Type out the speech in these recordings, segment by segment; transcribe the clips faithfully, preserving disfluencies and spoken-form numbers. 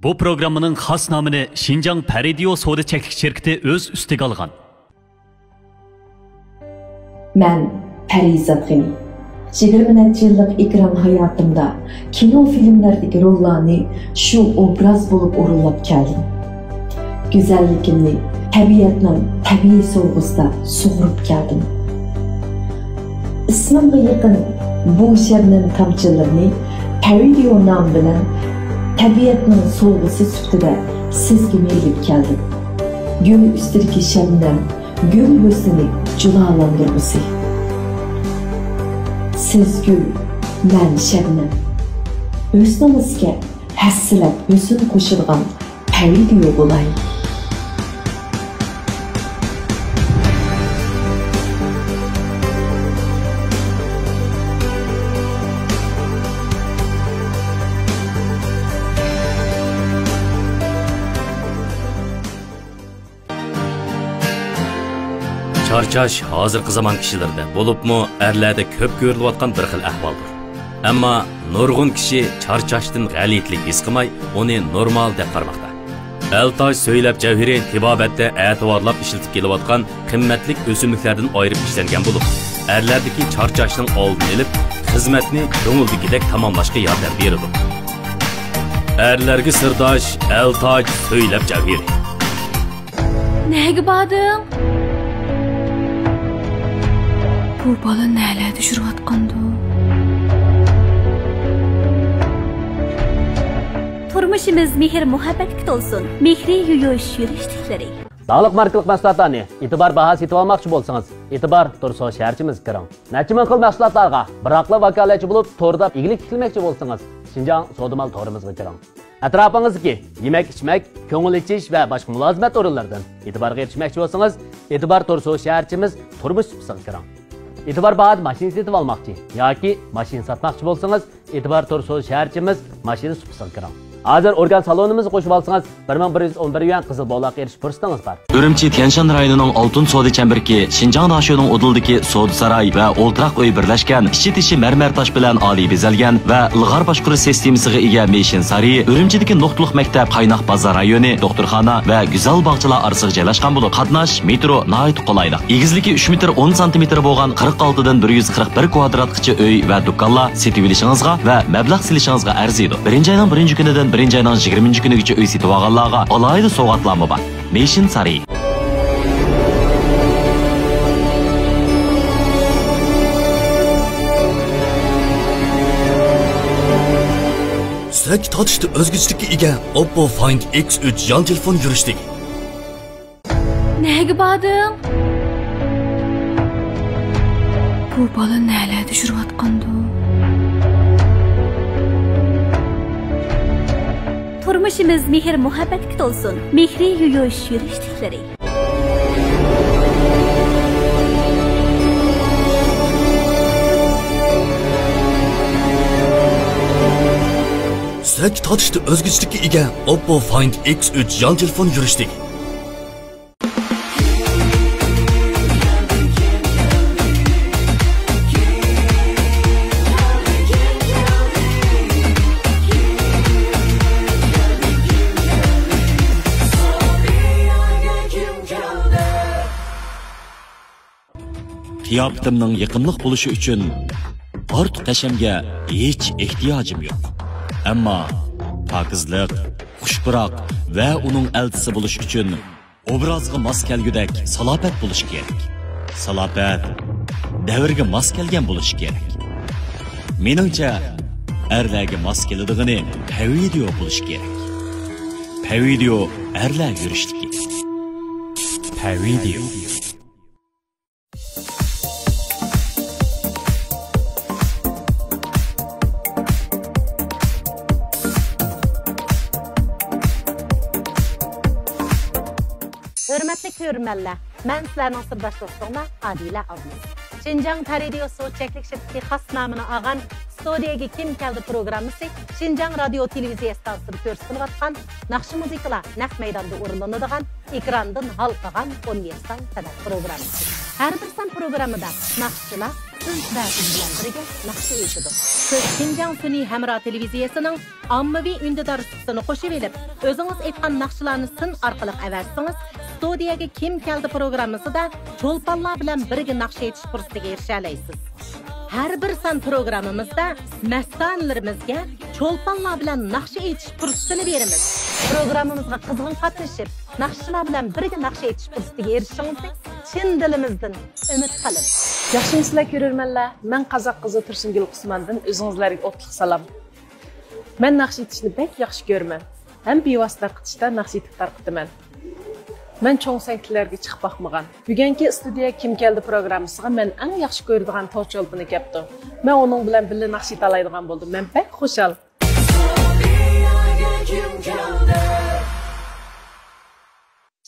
بۇ پروگراممىنىڭ خاس نامىنى شىنجاڭ پەرىدىيو سودا چەكلىك شىركىتى ئۆز ئۈستىگە ئالغان. مەن پەرىزات غېنى. يىگىرمە نەچچە يىللىق ئېكران ھاياتىمدا كىنو، فىلىملەردىكى روللارنى شۇ ئوبراز بولۇپ ئورۇنلاپ كەلدىم. گۈزەللىكىمنى تەبىئەتنىڭ تەبىئىي سوۋغىسىدا سۇغۇرۇپ كەلدىم. ئىسمىمغا يېقىن بۇ شەبنەم تامچىلىرىنى پەرىدىيو نامى بىلەن تەبىئەتنىڭ سوۋغىسى سۈپىتىدە سىزگىمۇ ئېلىپ كەلدىم. گۈل ئۈستىدىكى شەبنەم، گۈل ھۆسنىنى جۇلالاندۇرغۇسى. سىز گۈل، مەن شەبنەم. ھۆسنىڭىزگە ھەسسىلەپ ھۆسن قوشىدىغان پەرىدىيو بولاي. چارچاش ھازىرقى زامان كىشىلىرىدە، بولۇپمۇ ئەرلەردە كۆپ كۆرۈلۈۋاتقان بىر خىل ئەھۋالدۇر. ئەمما نۇرغۇن كىشى چارچاشتىن غەلىتىلىك ھېس قىلماي، ئۇنى نورمال دەپ قارىماقتا. ئەلتاج سۆيلەپ جەۋھىرى تېبابەتتە ئەتىۋارلاپ ئىشلىتىپ كېلىۋاتقان قىممەتلىك ئۆسۈملۈكلەردىن ئايرىپ ئىشلەنگەن بولۇپ، ئەرلەردىكى چارچاشنىڭ ئالدىنى ئېلىپ، خىزمەتنى كۆڭۈلدىكىدەك تاماملاشقا ياردەم بېرىدۇ. ئەرلەرگە سىرداش ئەلتاج سۆيلەپ جەۋھىرى. نەگە باردىڭ؟ بۇ بالا نەلەردە يۈرۈۋاتقاندۇ؟ تۇرمۇشىمىز مېھىر-مۇھەببەتكە تولسۇن. مېھرى يۇيۇش يۈرۈشلۈكلىرى. داڭلىق ماركىلىق مەھسۇلاتلارنى ئېتىبار باھا سېتىۋالماقچى بولسىڭىز، ئېتىبار تۇرسۇن شەھەرچىمىزگە كىرىڭ. نەچچە مىڭ خىل مەھسۇلاتلارغا بىراقلا ۋاكالەتچى بولۇپ، توردا ئىگىلىك تىكلىمەكچى بولسىڭىز، شىنجاڭ سودا مال تورىمىزغا كىرىڭ. ئەتراپىڭىزدىكى يېمەك-ئىچمەك، كۆڭۈل ئېچىش ۋە باشقا مۇلازىمەت ئورۇنلىرىدىن ئېتىبارغا ئېرىشمەكچى بولسىڭىز، ئېتىبار تۇرسۇن شەھەرچىمىز تۇرمۇش سۇپىسىغا كىرىڭ. ئېتىبار باھادا ماشىنا سېتىۋالماقچى ياكى ماشىنا ساتماقچى بولسىڭىز، ئېتىبار تۇرسۇن شەھەرچىمىز ماشىنا سۇپىسىغا كىرىڭ. ھازىر ئورگان سالونىمىزغا قوشۇۋالسىڭىز، بىر مىڭ بىر يۈز ئون بىر يۈەن قىزىل بولاققا ئېرىشىش پۇرسىتىڭىز بار. ئۈرۈمچى تيەنشان رايونىنىڭ ئالتۇن سودا چەمبىرىكى، شىنجاڭ داشۆنىڭ ئۇدۇلىدىكى سودا ساراي ۋە ئولتۇراق ئۆي بىرلەشكەن، ئىچى تېشى مەرمەر تاش بىلەن ئالىي بېزەلگەن ۋە ئىلغار باشقۇرۇش سىستېمىسىغا ئىگە مېشىن سارىيى ئۈرۈمچىدىكى نۇقتىلىق مەكتەپ، قايناق بازار رايونى، دوختۇرخانا ۋە گۈزەل باغچىلار ئارىسىغا جايلاشقان بولۇپ، قاتناش مېترو ناھايىتى قولايلىق. ئېگىزلىكى ئۈچ مېتىر ئون سانتىمېتىر بولغان قىرىق ئالتىدىن بىر يۈز قىرىق بىر كۋادراتقىچە ئۆي ۋە دۇكانلار سېتىۋېلىشىڭىزغا ۋە مەبلەغ سېلىشىڭىزغا ئەرزىيدۇ. بىرىنچى ئاينىڭ بىرىنچى كۈنىدىن بىرىنچى ئاينىڭ يىگىرمىنچى كۈنىگىچە ئۆي سېتىۋالغانلارغا ئالاھىدە سوۋغاتلارمۇ بار. مېشىن سارىيى. سۈرەتكە تارتىشتا ئۆزگىچىلىككە ئىگە Oppo Find X ئۈچ يان تېلېفون يۈرۈشلۈك. نەگە باردىڭ؟ بۇ بالا نەلەردە يۈرۈۋاتقاندۇ؟ تۇرمۇشىمىز مېھىر-مۇھەببەتكە تولسۇن. مېھرى يۇيۇش يۈرۈشلۈكلىرى. سۈرەتكە تارتىشتا ئۆزگىچىلىككە ئىگە Oppo Find X ئۈچ يان تېلېفون يۈرۈشلۈك. قىياپىتىمنىڭ يېقىملىق بولۇشى ئۈچۈن ئارتۇق ھەشەمگە ھېچ ئېھتىياجىم يوق. ئەمما پاكىزلىق، خۇش پۇراق ۋە ئۇنىڭ ئەلچىسى بولۇش ئۈچۈن ئوبرازغا ماس كەلگۈدەك سالاپەت بولۇشى كېرەك. سالاپەت دەۋرگە ماس كەلگەن بولۇشى كېرەك. مېنىڭچە، ئەرلەرگە ماس كېلىدىغىنى پەۋىدىيو بولۇشى كېرەك. پەۋىدىيو ئەرلەر يۈرۈشلۈكى. پەۋىدىيو. ھۆرمەتلىك كۆرۈرمەنلەر، مەن سىلەرنىڭ سىرداش دوستۇڭلار ئادىلە ئابلىز. شىنجاڭ پەرىدىيو سودا چەكلىك شىركىتى خاس نامىنى ئالغان ستۇدىيەگە كىم كەلدى پروگراممىسى شىنجاڭ رادىيو تېلېۋىزىيە ئىستانسىسىدا كۆرسىتىلىۋاتقان ناخشا مۇزىكىلار نەق مەيداندا ئورۇنلىنىدىغان ئېكراندىن ھالقىغان ئون يەتتە سان سەنئەت پروگراممىسى. ھەر بىر سان پروگراممىدا ناخشىچىلار ئۆز بەتى بىلەن بىرگە ناخشا ئېيتىدۇ. سىز شىنجاڭ سۈنئىي ھەمراھ تېلېۋىزىيەسىنىڭ ئاممىۋى ئۈندىدار سۇپىسىنى قوشۇۋېلىپ، ئۆزىڭىز ئېيتقان ناخشىلارنى سىن ئارقىلىق ئەۋەتسىڭىز، ستۇدىيەگە كىم كەلدى پروگراممىسىدا چولپانلار بىلەن بىرگە ناخشا ئېيتىش پۇرسىتىگە ئېرىشەلەيسىز. ھەر بىر سان پروگراممىمىزدا مەستانىلىرىمىزگە چولپانلار بىلەن ناخشا ئېيتىش پۇرسىتىنى بېرىمىز. پروگراممىمىزغا قىزغىن قاتنىشىپ، ناخشىچىلار بىلەن بىرگە ناخشا ئېيتىش پۇرسىتىگە ئېرىشىشىڭىزنى چىن دىلىمىزدىن ئۈمىد قىلىمىز. ياخشىمۇسىلەر كۆرۈرمەنلەر؟ مەن قازاق قىزى تۇرسۇنگۈل ئۇسماندىن ئۆزىڭىزلەرگە ئوتلۇق سالام. مەن ناخشا ئېيتىشنى بەك ياخشى كۆرىمەن ھەم بىۋاسىتە تارقىتىشتا ناخشا ئېيتىپ تارقىتىمەن. مەن چوڭ سەھنىلەرگە چىقىپ باقمىغان. بۈگۈنكى ئىستۇدىيە كىم كەلدى پروگراممىسىغا مەن ئەڭ ياخشى كۆرىدىغان تور چولپىنى كەپتۇ. مەن ئۇنىڭ بىلەن بىللە ناخشا ئېيتالايدىغان بولدۇم. مەن بەك خۇشال.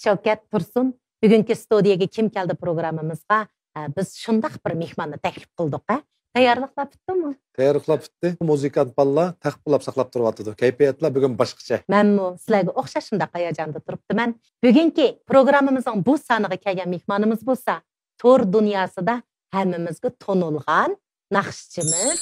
شەۋكەت تۇرسۇن، بۈگۈنكى ستۇدىيەگە كىم كەلدى پروگراممىمىزغا، ئە، بىز شۇنداق بىر مېھماننى تەكلىپ قىلدۇق، ھە؟ تەييارلىقلار پۈتتىمۇ؟ تەييارلىقلار پۈتتى. مۇزىكانت بالىلار تەقىبلەپ ساقلاپ تۇرۇۋاتىدۇ. كەيپىياتلار بۈگۈن باشقىچە. مەنمۇ سىلەرگە ئوخشاش شۇنداق ھاياجاندا تۇرۇپتىمەن. بۈگۈنكى پروگراممىمىزنىڭ بۇ سانىغا كەلگەن مېھمانىمىز بولسا، تور دۇنياسىدا ھەممىمىزگە تونۇلغان ناخشىچىمىز.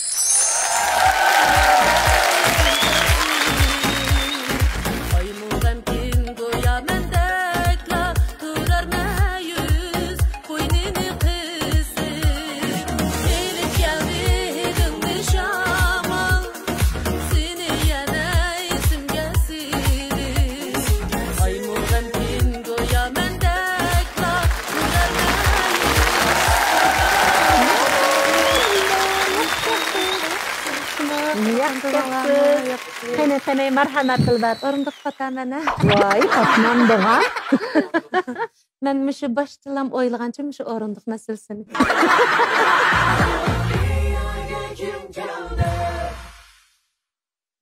ئايمۇ غەمكىن گويا مەندەكلا تۇرار مەيۈس، قوينىنى قىسىپ. ئېلىپ كەلدى ھىدىڭنى شامال، سېنى يەنە ئېسىمگە سېلىپ. ئايمۇ غەمكىن گويا مەندەكلا تۇرار مەيۈس. قېنى، قېنى، مەرھەمەت، دىلبەر. ئورۇندۇق پاتامەن، ھە؟ ۋاي، پاتمامدىغان. مەن مۇشۇ باشتىلام ئويلىغانچە مۇشۇ ئورۇندۇق مەسىلىسىنى.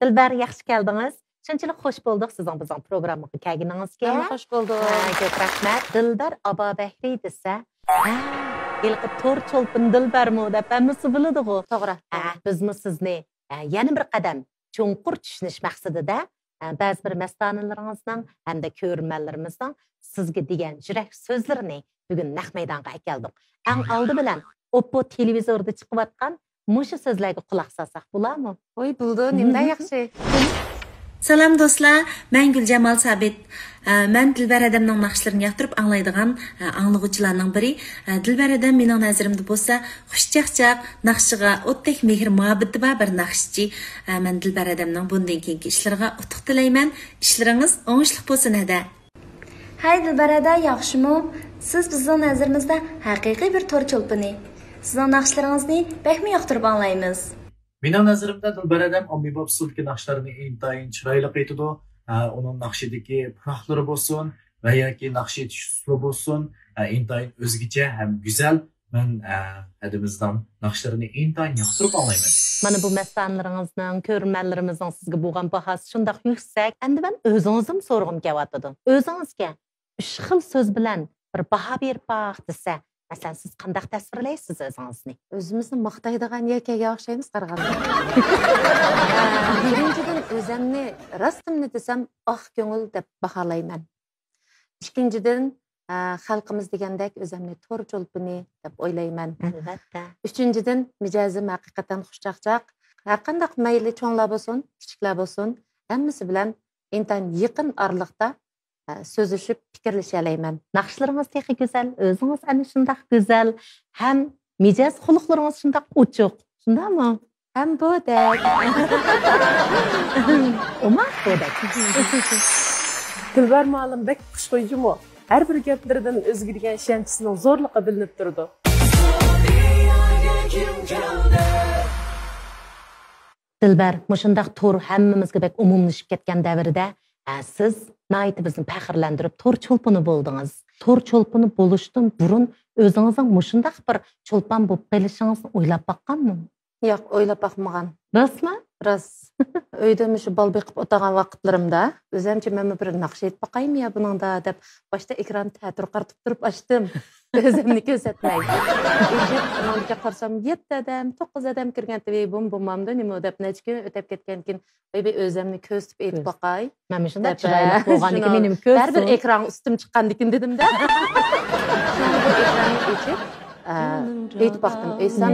دىلبەر، ياخشى كەلدىڭىز. شۇنچىلىك خۇش بولدۇق سىزنىڭ بىزنىڭ پروگراممىغا كەلگىنىڭىزگە. مەنمۇ خۇش بولدۇم. ھە، كۆپ رەھمەت. دىلبەر ئابابەھرى دېسە، ھە، ھېلىقى تور چولپىنى دىلبەرمۇ دەپ ھەممىسى بىلىدىغۇ. توغرا. ھە، بىزمۇ سىزنى، ھە، يەنە بىر قەدەم چوڭقۇر چۈشىنىش مەقسىتىدە، ھە، بەزى بىر مەستانىلىرىڭىزنىڭ ھەمدە كۆرۈرمەنلىرىمىزنىڭ سىزگە دېگەن يۈرەك سۆزلىرىنى بۈگۈن نەق مەيدانغا ئەكەلدۇق. ئەڭ ئالدى بىلەن ئوپپو تېلېۋىزوردا چىقىۋاتقان مۇشۇ سۆزلەرگە قۇلاق سالساق بولامۇ؟ ۋاي، بولىدۇ، نېمىدە ياخشى. سالام دوستلار، مەن گۈلجامال سابىت. ئە، مەن دىلبەر ھەدەمنىڭ ناخشىلىرىنى ياقتۇرۇپ ئاڭلايدىغان، ئە، ئاڭلىغۇچىلارنىڭ بىرى. ئە، دىلبەر ھەدەم مېنىڭ نەزىرىمدە بولسا خۇش چاقچاق، ناخشىغا ئوتتەك مېھىر مۇھەببىتى بار بىر ناخشىچى. ئە، مەن دىلبەر ھەدەمنىڭ بۇندىن كېيىنكى ئىشلىرىغا ئۇتۇق تىلەيمەن. ئىشلىرىڭىز ئوڭۇشلۇق بولسۇن ھەدە. ھەي دىلبەر ھەدە، ياخشىمۇ؟ سىز بىزنىڭ نەزىرىمىزدە ھەقىقىي بىر تور چولپىنى. سىزنىڭ ناخشىلىرىڭىزنى بەكمۇ ياقتۇرۇپ ئاڭلايمىز. مېنىڭ نەزىرىمدە دىلبەر ھەدەم ئاممىباب ئۇسسۇلدىكى ناخشىلارنى ئىنتايىن چىرايلىق ئېيتىدۇ. ھە، ئۇنىڭ ناخشىدىكى پۇراقلىرى بولسۇن ۋە ياكى ناخشا ئېيتىش ئۇسلۇبى بولسۇن، ھە، ئىنتايىن ئۆزگىچە ھەم گۈزەل. مەن، ئە، ھەدىمىزنىڭ ناخشىلىرىنى ئىنتايىن ياقتۇرۇپ ئاڭلايمەن. مانا بۇ مەستانىلىرىڭىزنىڭ، كۆرۈرمەنلىرىمىزنىڭ سىزگە بولغان باھاسى شۇنداق يۈكسەك. ئەمدى مەن ئۆزىڭىزدىن سورىغۇم كېلىۋاتىدۇ. ئۆزىڭىزگە ئۈچ خىل سۆز بىلەن بىر باھا بېرىپ باق دېسە، مەسىلەن، سىز قانداق تەسۋىرلەيسىز ئۆزىڭىزنى؟ ئۆزىمىزنى ماختايدىغان يەكەنگە ئوخشايمىز قارىغاندا. بىرىنچىدىن، ئۆزەمنى راستىمنى دېسەم، ئاق كۆڭۈل دەپ باھالايمەن. ئىككىنچىدىن، ئە، خەلقىمىز دېگەندەك ئۆزەمنى تور چولپىنى دەپ ئويلايمەن. ئەلۋەتتە. ئۈچىنچىدىن، مىجەزىم ھەقىقەتەن خۇشچاقچاق. ھەرقانداق مەيلى چوڭلار بولسۇن، كىچىكلەر بولسۇن، ھەممىسى بىلەن ئىنتايىن يېقىن ئارىلىقتا، ئە، سۆزلىشىپ پىكىرلىشەلەيمەن. ناخشىلىرىڭىز تېخى گۈزەل، ئۆزىڭىز ئەنە شۇنداق گۈزەل، ھەم مىجەز خۇلقلىرىڭىز شۇنداق ئوچۇق. شۇنداقمۇ؟ ھەم بۇدەك. ئوماق بۇدەك. دىلبەر مۇئەللىم بەك خۇشخۇي جۇمۇ. ھەر بىر گەپلىرىدىن ئۆزىگە دېگەن ئىشەنچىسىنىڭ زورلۇقى بىلىنىپ تۇرىدۇ. دىلبەر، مۇشۇنداق تور ھەممىمىزگە بەك ئومۇملىشىپ كەتكەن دەۋردە، ئە، سىز ناھايىتى بىزنى پەخىرلەندۈرۈپ، تور چولپىنى بولدىڭىز. تور چولپىنى بولۇشتىن بۇرۇن ئۆزىڭىزنىڭ مۇشۇنداق بىر چولپان بولۇپ قېلىشىڭىزنى ئويلاپ باققانمۇ؟ ياق، ئويلاپ باقمىغان. راستمۇ؟ راست. ئۆيدە مۇشۇ بالا بېقىپ ئولتۇرغان ۋاقىتلىرىمدا ئۆزۈمچە مەنمۇ بىر ناخشا ئېيتىپ باقايمۇ يا بۇنىڭدا دەپ باشتا ئېكراننى تەتۈر قارىتىپ تۇرۇپ ئاچتىم. ئۆزۈمنى كۆرسەتمەي. ئېچىپ ئۇنىڭدىكى قارىسام يەتتە ئادەم، توققۇز ئادەم كىرگەنتى، ۋەي بۇم بۇمامدۇ نېمە دەپ نەچچە كۈن ئۆتۈپ كەتكەندىن كېيىن ۋەي بىر ئۆزۈمنى كۆرسىتىپ ئېيتىپ باقاي. مەن مۇشۇنداق چىرايلىق بولغاندىكى مېنىمۇ كۆرسۇن. بەرىبىر ئېكران ئۈستۈم چىققاندىكىن دېدىمدە. شۇڭا بۇ ئېكراننى ئېچىپ ئېيتىپ باقتىم. ئېيتسام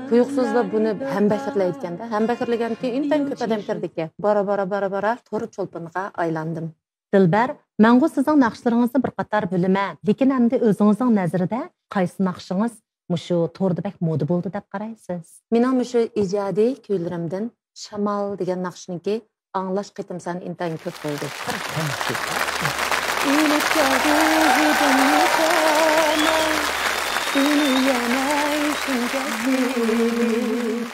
تۇيۇقسىزلا بۇنى ھەمبەكىرلەيدىكەندە. ھەمبەكىرلىگەندىكىن ئىنتايىن كۆپ ئادەم كىردىكەن. بارا بارا بارا بارا تور چولپىنىغا ئايلاندىم. دىلبەر، مەنغۇ سىزنىڭ ناخشىلىرىڭىزنى بىر قاتار بىلىمەن، لېكىن ئەمدى ئۆزىڭىزنىڭ نەزىرىدە قايسى ناخشىڭىز مۇشۇ توردا بەك مودا بولدى دەپ قارايسىز؟ مېنىڭ مۇشۇ ئىجادىي كۈيلىرىمدىن شامال دېگەن ناخشىنىڭكى ئاڭلاش قېتىم سانى ئىنتايىن كۆپ بولدى. ئىلىپ كەلدى ھىدىمنى سامال، سېنى يەنە ئېسىمگە سېلىپ.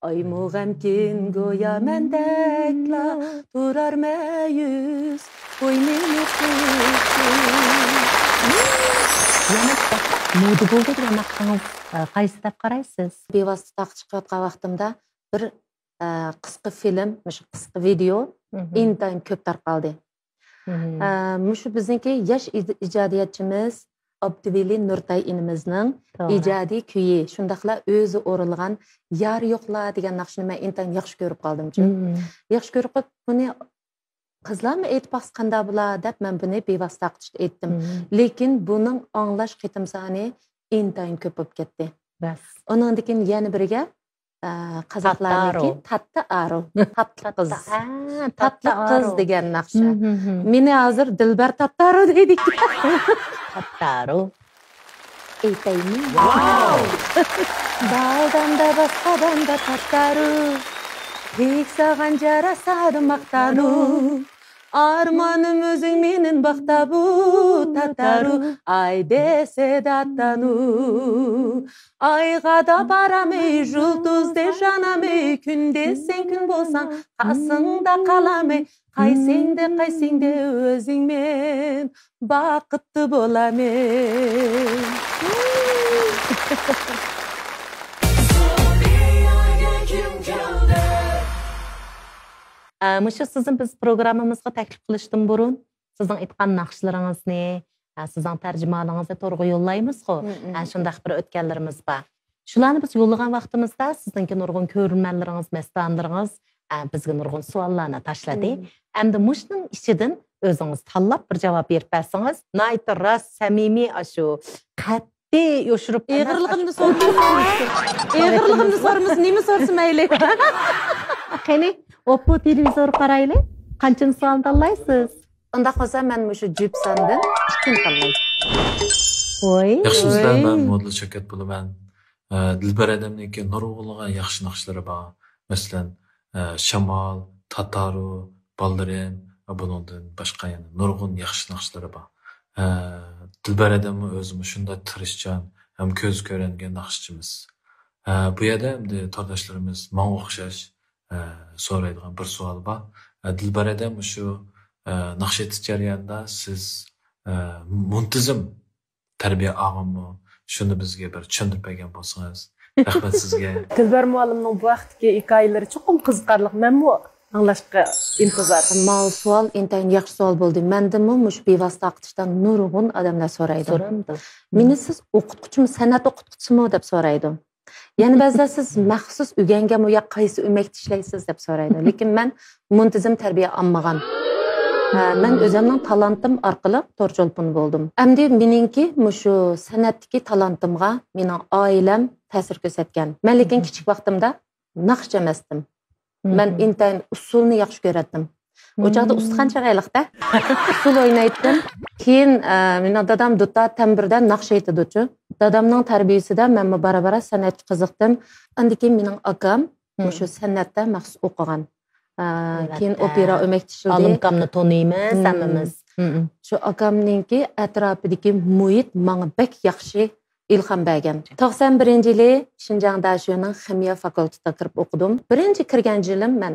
ئايمۇ غەمكىن گويا مەندەكلا تۇرار مەيۈس، بوينىنى قىسىپ. يەنە مودا بولدى دېگەن ناخشىڭىز، ئە، قايسى دەپ قارايسىز؟ بىۋاسىتە تاغقا چىقىۋاتقان ۋاقتىمدا بىر، ئە، قىسقا فىلىم، مۇشۇ قىسقا ۋىدېئو ئىنتايىن كۆپ تارقالدى. ئە، مۇشۇ بىزنىڭكى ياش ئىج-، ئىجادىيەتچىمىز ئابدۇۋەلى نۇرتاي ئىنىمىزنىڭ توغرا. ئىجادىي كۈيى، شۇنداقلا ئۆزى ئورۇنلىغان يار يوقلا دېگەن ناخشىنى مەن ئىنتايىن ياخشى كۆرۈپ قالدىمچۇ. ياخشى كۆرۈپ قېلىپ، بۇنى قىزلارمۇ ئېيتىپ باقسا قانداق بولا دەپ مەن بۇنى بىۋاسىتە تارقىتىشتا ئېيتتىم. لېكىن بۇنىڭ ئاڭلاش قېتىم سانى ئىنتايىن كۆپ بولۇپ كەتتى. راست. ئۇنىڭدىن كېيىن يەنە بىرىگە، ئە، قازاقلارنىڭكى تاتتا ئارۇ. تاتلىق قىز. تاتلىق قىز دېگەن ناخشا. مېنى ھازىر دىلبەر تاتتا ئارۇ دەيدىكەن. تاتتا ئارۇ. ئېيتايمۇ؟ دالدامدا باسقا دامدا تاتتا ئارۇ. كېيىك ساغان جارا سادىم ماختانۇ. ئارمانىم ئۆزۈڭ مېنىڭ باغدا بۇ تاتارۇ، ئاي دېسە داتانۇ. ئايغا دا بارامەي، يۇلتۇزدە يانامەي، كۈن دېسەڭ كۈن بولساڭ، قاسىڭدا قالامەي، قايسىڭدە، قايسىڭدە ئۆزۈڭ مەن باقىتتا بولامەن. ئە، مۇشۇ سىزنى بىز پروگراممىمىزغا تەكلىپ قىلىشتىن بۇرۇن، سىزنىڭ ئېيتقان ناخشىلىرىڭىزنى، ئە، سىزنىڭ تەرجىمىھالىڭىزنى تورغا يوللايمىز-خۇ. ئە، شۇنداق بىر ئۆتكەنلىرىمىز بار. شۇلارنى بىز يوللىغان ۋاقتىمىزدا سىزنىڭكى نۇرغۇن كۆرۈرمەنلىرىڭىز، مەستانىلىرىڭىز، ئە، بىزگە نۇرغۇن سوئاللارنى تاشلىدى. ئەمدى مۇشۇنىڭ ئىچىدىن ئۆزىڭىز تاللاپ بىر جاۋاب بېرىپ بەرسىڭىز، ناھايىتى راست، سەمىمىي، ئاشۇ قەتئىي يوشۇرۇپ ئېغىرلىقىمنى سورىمىسا، ئېغىرلىقىمنى سورىمىسا، نېمە سورىسا مەيلى. قېنى، ئوپپو تېلېۋىزور قارايلى. قانچىنچى سوئالنى تاللايسىز؟ ئۇنداق بولسا، مەن مۇشۇ جۈپ ساندىن ئىككىنى تاللاي. ۋوي. ياخشىمۇسىلەر، مەن مودېل شەۋكەت بولىمەن. ئە، دىلبەر ئادەمنىڭكى نۇرغۇنلىغان ياخشى ناخشىلىرى بار. مەسىلەن، ئە، شامال، تاتارۇ، بالدۇرۇم، ئە، بۇنىڭدىن باشقا يەنە نۇرغۇن ياخشى ناخشىلىرى بار. ئە، دىلبەر ئادەممۇ ئۆزىمۇ شۇنداق تىرىشچان ھەم كۆز كۆرەلىگەن ناخشىچىمىز. ئە، بۇ يەردە ئەمدى تورداشلىرىمىز ماڭا ئوخشاش، ئە، سورايدىغان بىر سوئال بار. ئە، دىلبەر ئادەم، مۇشۇ، ئە، ناخشا ئېيتىش جەريانىدا سىز، ئە، مۇنتىزىم تەربىيە ئالغانمۇ؟ شۇنى بىزگە بىر چۈشەندۈرۈپ بەرگەن بولسىڭىز. رەھمەت سىزگە. دىلبەر مۇئەللىمنىڭ بۇ ھەقتىكى ھېكايىلىرى چوقۇم قىزىقارلىق، مەنمۇ ئاڭلاشقا ئىنتىزار. ماۋۇ سوئال ئىنتايىن ياخشى سوئال بولدى. مەندىنمۇ مۇشۇ بىۋاسىتە تارقىتىشتا نۇرغۇن ئادەملەر سورايدۇ. سورامدۇ؟ مېنى سىز ئوقۇتقۇچىمۇ، سەنئەت ئوقۇتقۇچىسىمۇ دەپ سورايدۇ. يەنە بەزىلەر سىز مەخسۇس ئۆگەنگەنمۇ يا قايسى ئۆمەكتە ئىشلەيسىز دەپ سورايدۇ. لېكىن مەن مۇنتىزىم تەربىيە ئالمىغان. ھە، مەن ئۆزۈمنىڭ تالانتىم ئارقىلىق تور چولپىنى بولدۇم. ئەمدى مېنىڭكى مۇشۇ سەنئەتتىكى تالانتىمغا مېنىڭ ئائىلەم تەسىر كۆرسەتكەن. مەن لېكىن كىچىك ۋاقتىمدا ناخشىچى ئەمەستىم. مەن ئىنتايىن ئۇسسۇلنى ياخشى كۆرەتتىم. ئۇ چاغدا ئۇستىخان چاغايلىقتا ئۇسسۇل ئوينايتتىم. كېيىن، ئە، مېنىڭ دادام دۇتار تەمبۇردا ناخشا ئېيتىدۇچۇ. دادامنىڭ تەربىيىسىدە مەنمۇ بارا-بارا سەنئەتكە قىزىقتىم. ئاندىن كېيىن مېنىڭ ئاكام مۇشۇ سەنئەتتە مەخسۇس ئوقۇغان. ئە، كېيىن ئوپېرا ئۆمەك چېلىدۇ. ئالىمكامنى تونۇيمىز ھەممىمىز. شۇ ئاكامنىڭكى ئەتراپىدىكى مۇھىت ماڭا بەك ياخشى ئىلھام بەرگەن. توقسان بىرىنچى يىلى شىنجاڭ داشۆنىڭ خىمىيە فاكۇلتېتىغا كىرىپ ئوقۇدۇم. بىرىنچى كىرگەن يىلىم مەن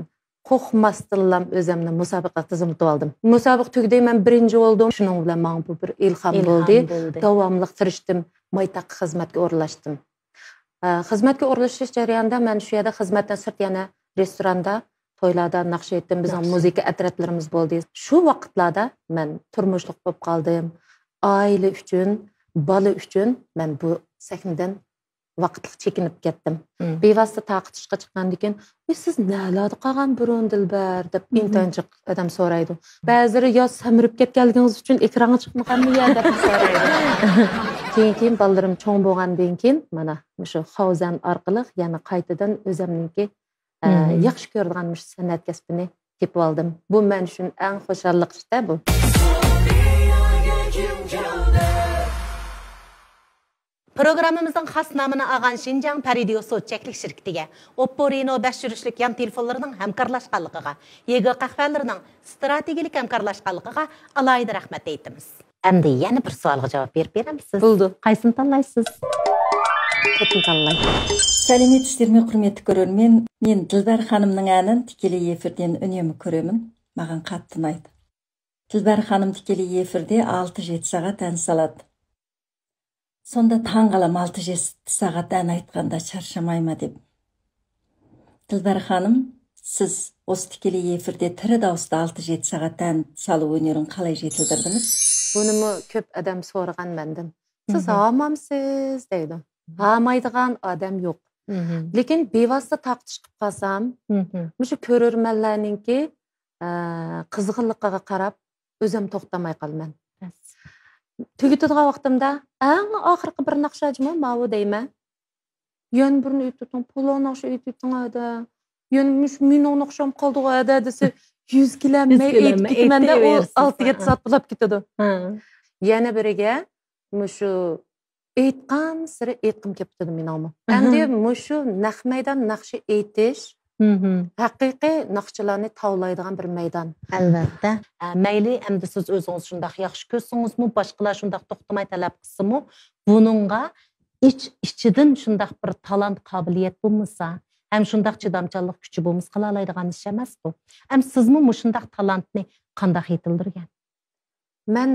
قورقماستىنلا ئۆزۈمنى مۇسابىقىگە تىزىملىتىۋالدىم. مۇسابىقە تۈگىدى، مەن بىرىنچى بولدۇم. شۇنىڭ بىلەن ماڭا بۇ بىر ئىلھام بولدى. داۋاملىق تىرىشتىم، مايتاققا خىزمەتكە ئورۇنلاشتىم. ئە، خىزمەتكە ئورۇنلىشىش جەريانىدا مەن شۇ يەردە خىزمەتتىن سىرت يەنە رېستوراندا، تويلاردا ناخشا ئېيتتىم، بىزنىڭ مۇزىكا ئەترەتلىرىمىز بولدى. شۇ ۋاقىتلاردا مەن تۇرمۇشلۇق بولۇپ قالدىم. ئائىلە ئۈچۈن، بالا ئۈچۈن مەن بۇ سەھنىدىن ۋاقىتلىق چېكىنىپ كەتتىم. بىۋاسىتە تارقىتىشقا چىققاندىن كېيىن، «ئى، سىز نەلەردە قالغان بۇرۇن، دىلبەر؟» دەپ ئىنتايىن جىق ئادەم سورايدۇ. بەزىلىرى، «يا، سەمرىپ كەتكەنلىكىڭىز ئۈچۈن ئېكرانغا چىقمىغانمۇ يا؟» دەپ سورايدۇ. كېيىن، كېيىن بالىلىرىم چوڭ بولغاندىن كېيىن، مانا، مۇشۇ خاۋزەن ئارقىلىق يەنە قايتىدىن ئۆزەمنىڭكى، ئە، ياخشى كۆرىدىغان مۇشۇ سەنئەت كەسپىنى تېپىۋالدىم. بۇ مەن ئۈچۈن ئەڭ خۇشاللىق ئىش-تە بۇ. پروگراممىمىزنىڭ خاس نامىنى ئالغان شىنجاڭ پەرىدىيو سوت چەكلىك شىركىتىگە، ئوپپو رېنو بەش يۈرۈشلۈك يان تېلېفونلىرىنىڭ ھەمكارلاشقانلىقىغا، يېگې قەھۋەلىرىنىڭ ئىستراتېگىيەلىك ھەمكارلاشقانلىقىغا ئالاھىدە رەھمەت ئېيتىمىز. ئەمدى يەنە بىر سوئالغا جاۋاب بېرىپ بېرەمسىز؟ بولىدۇ. قايسىنى تاللايسىز؟ تۆتنى تاللاي. سەلىمىيەت ئۈستىلىمى، ھۆرمەتلىك كۆرۈرمەن. مەن دىلبەر خانىمنىڭ ئەنىن تىكىلى ئېفىردىن ئۈنۈمى كۆرۈمەن. ماغان قاتتى ئۇنايدۇ. دىلبەر خانىم تىكىلى ئېفىردى ئالتە يەتتە ساغات ئەن سالات. سوندا تاڭ قالام ئالتە يەتتە ساغات ئەن ئايتقاندا چارشىمايما دەپ. دىلبەر خانىم، سىز ئوستىكىلى ئېفىردى تىرىدا ئوستا ئالتە يەتتە ساغات ئەن سالى ئوينىرىڭ قالاي يېتىلدىردىڭىز؟ بۇنىمۇ كۆپ ئادەم سورىغان مەندىن. سىز ھامامسىز دەيدۇ. ھامايدىغان ئادەم يوق. لېكىن بىۋاسىتە تارقىتىش قىلىپ قالسام، مۇشۇ كۆرۈرمەنلەرنىڭكى، ئە، قىزغىنلىقىغا قاراپ ئۆزۈم توختىماي قالىمەن. تۈگىتىدىغان ۋاقتىمدا ئەڭ ئاخىرقى بىر ناخشا جۇمۇ ماۋۇ دەيمەن. يەنە بىرنى ئېيتىۋېتىڭ، پالان ناخشا ئېيتىۋېتىڭ ھەدە. يەنە مۇشۇ مېنىڭ ناخشام قالدىغۇ ھەدە دېسە، يۈز كېلەلمەي ئېيتىپ كېتىمەن-دە، ئۇ ئالتە يەتتە سائەت بولاپ كېتىدۇ. يەنە بىرىگە مۇشۇ ئېيتقانسېرى ئېيتقۇم كېلىپ كېتىدۇ مېنىڭمۇ. ئەمدى مۇشۇ نەق مەيدان ناخشا ئېيتىش ھەقىقىي ناخشىچىلارنى تاۋلايدىغان بىر مەيدان. ئەلۋەتتە. ئە، مەيلى، ئەمدى سىز ئۆزىڭىز شۇنداق ياخشى كۆرسىڭىزمۇ، باشقىلار شۇنداق توختىماي تەلەپ قىلسىمۇ، بۇنىڭغا ئىچ-ئىچىدىن شۇنداق بىر تالانت، قابىلىيەت بولمىسا، ھەم شۇنداق چىدامچانلىق كۈچى بولمىسا، قىلالايدىغان ئىش ئەمەسقۇ. ھەم سىزمۇ مۇشۇنداق تالانتنى قانداق يېتىلدۈرگەن؟ مەن،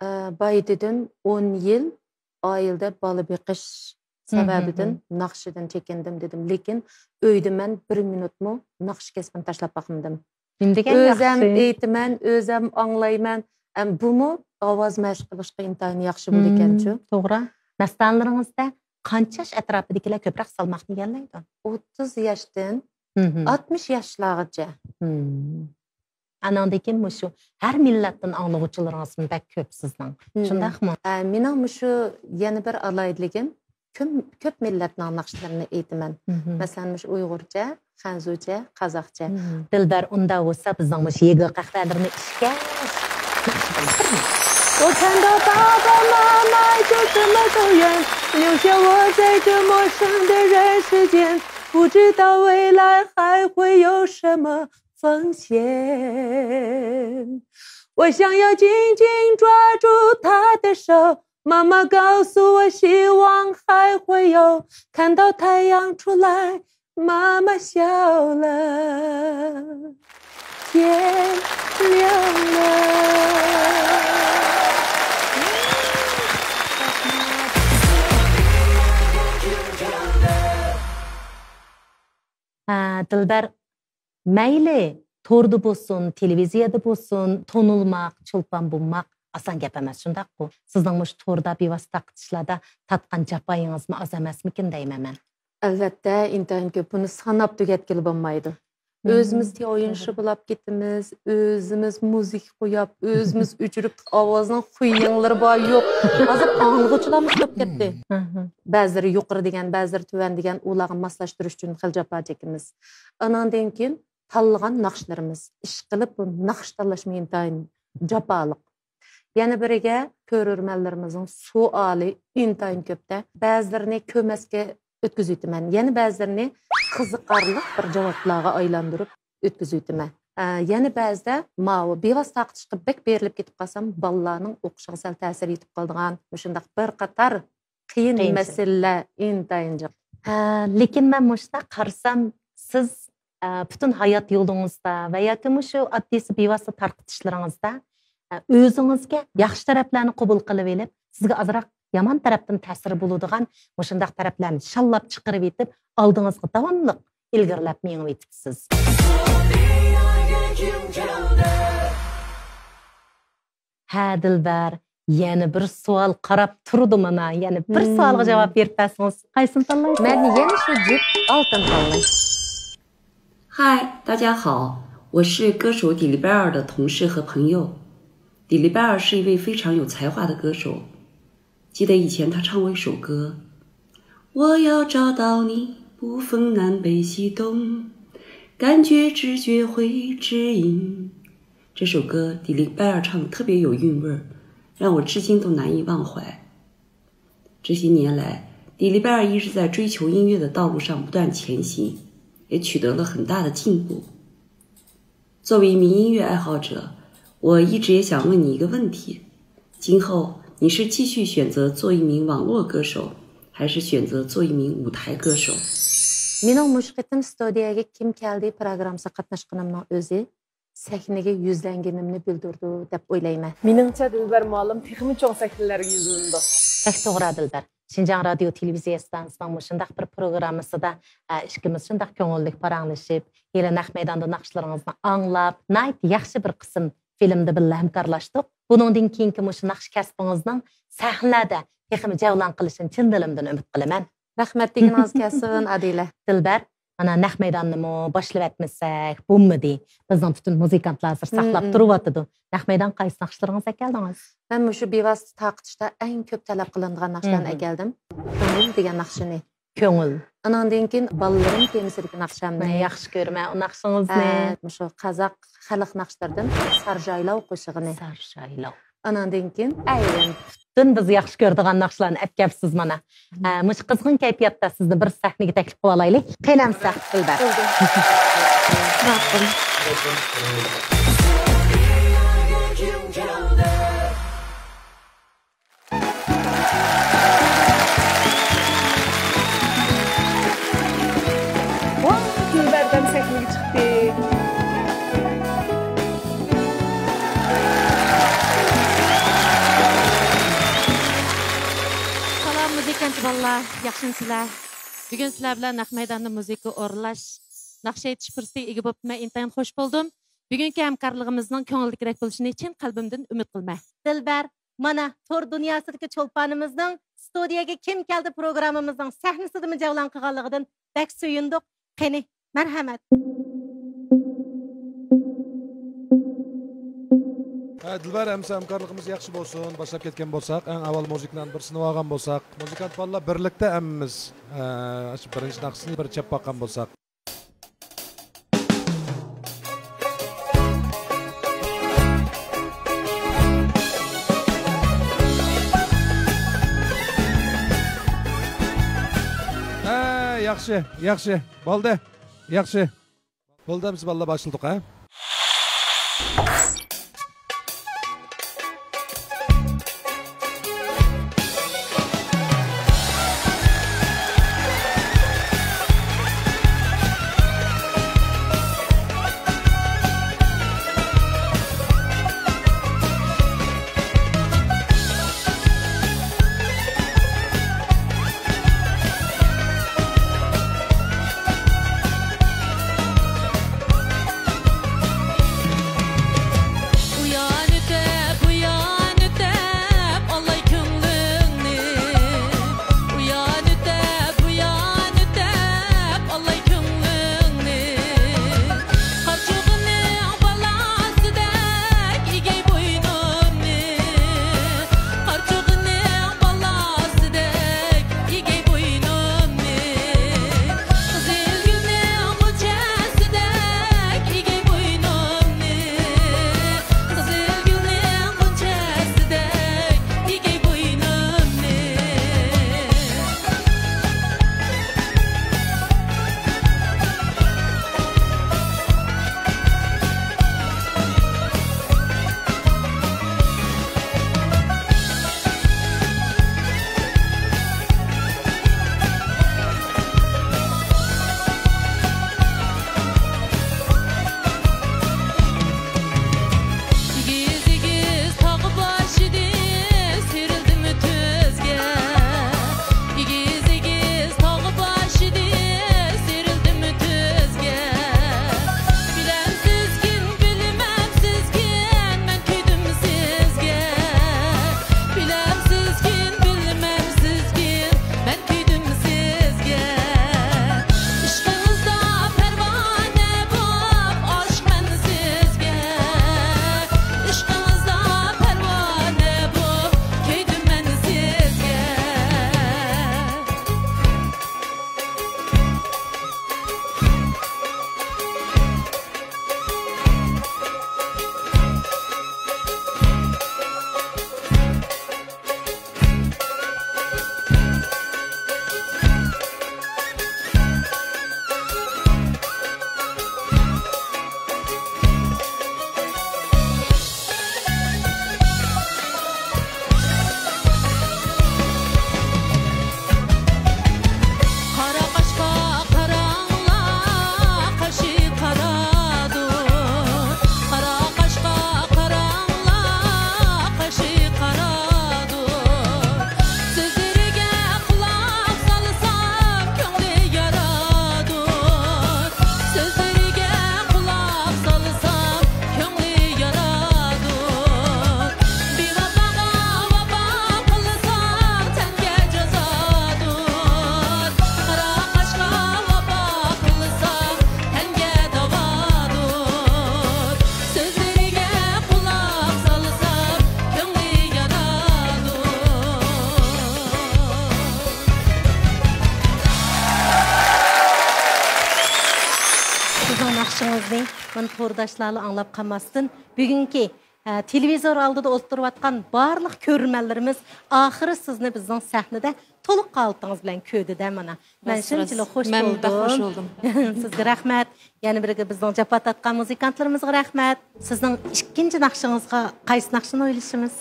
ئە، بايا دېدىم، ئون يىل ئائىلىدە بالا بېقىش سەۋەبىدىن ناخشىدىن چېكىندىم دېدىم. لېكىن ئۆيدە مەن بىر مىنۇتمۇ ناخشا كەسپىنى تاشلاپ باقمىدىم. نېمە دېگەن ئۆزەم ياخشى. ئۆزەم ئېيتىمەن، ئۆزەم ئاڭلايمەن. ھەم بۇمۇ ئاۋاز مەشىق قىلىشقا ئىنتايىن ياخشى بولىدىكەنچۇ. مم، توغرا. مەستانىلىرىڭىزدە قانچە ياش ئەتراپىدىكىلەر كۆپرەك سالماقنى ئىگىلەيدۇ؟ ئوتتۇز ياشتىن ئاتمىش ياشلارغىچە. مم. ئاناندىن كېيىن مۇشۇ ھەر مىللەتتىن ئاڭلىغۇچىلىرىڭىزمۇ بەك كۆپ سىزنىڭ. مم. شۇنداقمۇ؟ ئە، مېنىڭ مۇشۇ يەنە بىر ئالاھىدىلىكىم، كۆم-، كۆپ مىللەتنىڭ ناخشىلىرىنى ئېيتىمەن. مم. مەسىلەن، مۇشۇ ئۇيغۇرچە، خەنزۇچە، قازاقچە. مم. دىلبەر، ئۇندا بولسا بىزنىڭ مۇشۇ يېگې قەھۋەلىرىنى ئىچكەچ، 我看到爸爸妈妈就这么走远，留下我在这陌生的人世间，不知道未来还会有什么风险。我想要紧紧抓住她的手，妈妈告诉我，希望还会有，看到太阳出来，妈妈笑了，天亮了。 ھە، دىلبەر، مەيلى، توردا بولسۇن، تېلېۋىزىيەدە بولسۇن، تونۇلماق، چولپان بولماق ئاسان گەپ ئەمەس، شۇنداققۇ؟ سىزنىڭ مۇشۇ توردا بىۋاسىتە تارقىتىشلاردا تارتقان جاپايىڭىزمۇ ئاز ئەمەسمىكىن دەيمەن مەن. ئەلۋەتتە، ئىنتايىن كۆپ. بۇنى ساناپ تۈگەتكىلى بولمايدۇ. مم. ئۆزىمىز تياۋيۈنشى بولاپ كېتىمىز، ئۆزىمىز مۇزىكا قوياپ، ئۆزىمىز ئۆچۈرۈپ، ئاۋازنىڭ خۇيىڭلىرى بار يوق. ھازىر ئاڭلىغۇچىلارمۇ كۆپ كەتتى. مم. بەزىلىرى يۇقىرى دېگەن، بەزىلىرى تۆۋەن دېگەن، ئۇلارغا ماسلاشتۇرۇش ئۈچۈن خېلى جاپا چېكىمىز. ئاناندىن كېيىن تاللىغان ناخشىلىرىمىز. ئىشقىلىپ، بۇ ناخشا تاللاشمۇ ئىنتايىن جاپالىق. يەنە بىرىگە، كۆرۈرمەنلىرىمىزنىڭ سوئالى ئىنتايىن كۆپتە. بەزىلىرىنى كۆرمەسكە ئۆتكۈزۈۋېتىمەن. يەنە بەزىلىرىنى قىزىقارلىق بىر جاۋابلارغا ئايلاندۇرۇپ ئۆتكۈزۈۋېتىمەن. ئە، يەنە بەزىدە ماۋۇ بىۋاسىتە تارقىتىشقا بەك بېرىلىپ كېتىپ قالسام، بالىلارنىڭ ئوقۇشىغا سەل تەسىر يېتىپ قالىدىغان مۇشۇنداق بىر قاتار قىيىن، قىيىنچىلىق. مەسىلىلەر ئىنتايىن جىق. ھە، لېكىن مەن مۇشۇنداق قارىسام، سىز، ئە، پۈتۈن ھايات يولىڭىزدا ۋە ياكى مۇشۇ ئاددىيسى بىۋاسىتە تارقىتىشلىرىڭىزدا، ئە، ئۆزىڭىزگە ياخشى تەرەپلەرنى قوبۇل قىلىۋېلىپ، سىزگە ئازراق يامان تەرەپتىن تەسىرى بولىدىغان مۇشۇنداق تەرەپلەرنى شاللاپ چىقىرىۋېتىپ، ئالدىڭىزغا داۋاملىق ئىلگىرىلەپ مېڭىۋېتىپسىز. ھە، دىلبەر، يەنە بىر سوئال قاراپ تۇرىدۇ مانا. يەنە بىر سوئالغا جاۋاب بېرىپ بەرسىڭىز، قايسىنى تاللايسىز؟ مەن يەنە شۇ جۈپ ئالتۇن تاللايمەن. 嗨，大家好，我是歌手迪丽热巴尔的同事和朋友。迪丽热巴尔是一位非常有才华的歌手。记得以前她唱过一首歌：我要找到你，不分南北西东，感觉直觉会指引。这首歌迪丽热巴尔唱得特别有韵味儿，让我至今都难以忘怀。这些年来，迪丽热巴尔一直在追求音乐的道路上不断前行，也取得了很大的进步。作为一名音乐爱好者，我一直也想问你一个问题：今后你是继续选择做一名网络歌手，还是选择做一名舞台歌手？ مېنىڭ مۇشۇ قېتىم ستۇدىيەگە كىم كەلدى پروگراممىسىغا قاتناشقىنىمنىڭ ئۆزى سەھنىگە يۈزلەنگىنىمنى بىلدۈرىدۇ دەپ ئويلايمەن. مېنىڭچە، دىلبەر مۇئەللىم تېخىمۇ چوڭ سەھنىلەرگە يۈزلىنىدۇ. بەك توغرا، دىلبەر. شىنجاڭ رادىيو تېلېۋىزىيە ئىستانسىسىنىڭ مۇشۇنداق بىر پروگراممىسىدا، ئە، ئىككىمىز شۇنداق كۆڭۈللۈك پاراڭلىشىپ، ھېلى نەق مەيداندا ناخشىلىرىڭىزنى ئاڭلاپ، ناھايىتى ياخشى بىر قىسىم فىلىمدا بىللە ھەمكارلاشتۇق. بۇنىڭدىن كېيىنكى مۇشۇ ناخشا كەسپىڭىزنىڭ سەھنىلەردە تېخىمۇ جەۋلان قىلىشىنى چىن دىلىمدىن ئۈمىد قىلىمەن. رەھمەت دېگىنىڭىز كەلسۇن، ئادىلە. دىلبەر، مانا نەق مەيداننىمۇ باشلىۋەتمىسەك بولمىدى. بىزنىڭ پۈتۈن مۇزىكانتلار ھازىر ساقلاپ تۇرۇۋاتىدۇ. نەق مەيدانغا قايسى ناخشىلىرىڭىزنى ئەكەلدىڭىز؟ مەن مۇشۇ بىۋاسىتە تارقىتىشتا ئەڭ كۆپ تەلەپ قىلىنىدىغان ناخشىلارنى ئەكەلدىم. كۆڭۈل دېگەن ناخشىنى. كۆڭۈل. ئاناندىن كېيىن بالىلىرىم تېمىسىدىكى ناخشامنى. مەن ياخشى كۆرىمەن ئۇ ناخشىڭىزنى. ھە، مۇشۇ قازاق خەلق ناخشىلىرىدىن سارجايلاۋ قوشىقىنى. سارجايلاۋ. ئاناندىن كېيىن ئەيلەن. پۈتۈن بىز ياخشى كۆرىدىغان ناخشىلارنى ئەپ كەپسىز مانا. ھە، مۇشۇ قىزغىن كەيپىياتتا سىزنى بىر سەھنىگە تەكلىپ قىلىۋالايلى. قېنى ئەمىسە، دىلبەر. ماقۇل. ۋاھ، دىلبەردەم سەھنىگە چىقتى. سالام، مۇزىكانت بالىلار، ياخشىمۇسىلەر؟ بۈگۈن سىلەر بىلەن نەق مەيداندا مۇزىكا ئورۇنلاش، ناخشا ئېيتىش پۇرسىتىگە ئىگە بوپتىمەن، ئىنتايىن خوش بولدۇم. بۈگۈنكى ھەمكارلىقىمىزنىڭ كۆڭۈلدىكىدەك بولۇشىنى چىن قەلبىمدىن ئۈمىد قىلىمەن. دىلبەر، مانا، تور دۇنياسىدىكى چولپانىمىزنىڭ ستۇدىيەگە كىم كەلدى پروگراممىمىزنىڭ سەھنىسىدىمۇ جەۋلان قىلغانلىقىدىن بەك سۆيۈندۇق. قېنى، مەرھەمەت. ھە، دىلبەر، ئەمىسە ھەمكارلىقىمىز ياخشى بولسۇن. باشلاپ كەتكەن بولساق، ئەڭ ئاۋۋال مۇزىكىنى بىر سىنىۋالغان بولساق، مۇزىكانت بالىلار بىرلىكتە ھەممىمىز، ھە، شۇ بىرىنچى ناخشىسىنى بىر چېلىپ باققان بولساق. ھە، ياخشى، ياخشى. بولدى. ياخشى. بولدى، بىز بالىلار باشلىدۇق، ھە؟ ئىشلىرىڭىزنى مانا تورداشلارلا ئاڭلاپ قالماستىن، بۈگۈنكى، ئە، تېلېۋىزور ئالدىدا ئولتۇرۇۋاتقان بارلىق كۆرۈرمەنلىرىمىز ئاخىرى سىزنى بىزنىڭ سەھنىدە تولۇق ھالىتىڭىز بىلەن كۆردى-دە مانا. مەن راست، راست. شۇنچىلىك خۇش مەن بولدۇم. بەك خۇش بولدۇم. سىزگە رەھمەت. يەنە بىرگە بىزنىڭ جاپا تارتقان مۇزىكانتلىرىمىزغا رەھمەت. سىزنىڭ ئىككىنچى ناخشىڭىزغا قايسى ناخشىنى ئويلىشىمىز؟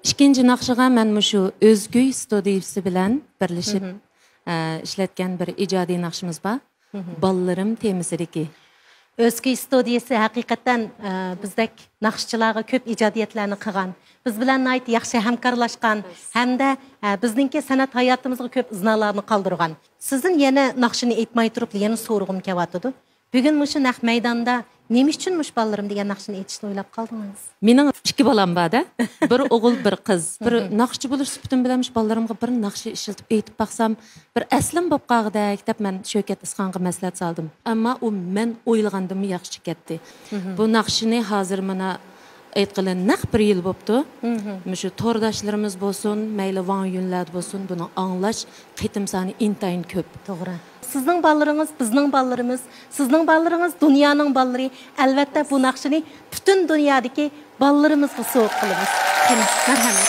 ئىككىنچى ناخشىغا مەن مۇشۇ ئۆزكۈي ستۇدىيىسى بىلەن بىرلىشىپ، مھم. ئە، ئىشلەتكەن بىر ئىجادىي ناخشىمىز بار. مھم. بالىلىرىم تېمىسىدىكى. ئۆزكۈي ستۇدىيىسى ھەقىقەتەن، ئە، بىزدەك ناخشىچىلارغا كۆپ ئىجادىيەتلەرنى قىلغان، بىز بىلەن ناھايىتى ياخشى ھەمكارلاشقان ھەمدە، ئە، بىزنىڭكى سەنئەت ھاياتىمىزغا كۆپ ئىزنالارنى قالدۇرغان. سىزدىن يەنە ناخشىنى ئېيتماي تۇرۇپلا يەنە سورىغۇم كېلىۋاتىدۇ. بۈگۈن مۇشۇ نەق مەيداندا نېمە ئۈچۈن مۇشۇ بالىلىرىم دېگەن ناخشىنى ئېيتىشنى ئويلاپ قالدىڭىز؟ مېنىڭ ئىككى بالام بار-دە. بىر ئوغۇل، بىر قىز. بىر مھم. ناخشىچى بولۇش سۈپىتىم بىلەن مۇشۇ بالىلىرىمغا بىر ناخشا ئىشلىتىپ ئېيتىپ باقسام، بىر ئەسلىم بولۇپ قالغۇدەك دەپ مەن شۆكەت ئىسخانغا مەسلىھەت سالدىم. ئەمما ئۇ مەن ئويلىغاندىنمۇ ياخشى چىقىپ كەتتى. مھم. بۇ ناخشىنى ھازىر مانا ئېيتقىلى نەق بىر يىل بوپتۇ. مھم. مۇشۇ تورداشلىرىمىز بولسۇن، مەيلى ۋاڭ يۈنلەردە بولسۇن، بۇنى ئاڭلاش قېتىم سانى ئىنتايىن كۆپ. توغرا. سىزنىڭ بالىلىرىڭىز بىزنىڭ بالىلىرىمىز، سىزنىڭ بالىلىرىڭىز دۇنيانىڭ بالىلىرى. ئەلۋەتتە، بۇ ناخشىنى پۈتۈن دۇنيادىكى بالىلىرىمىزغا سوۋغا قىلىمىز. قېنى، مەرھەمەت.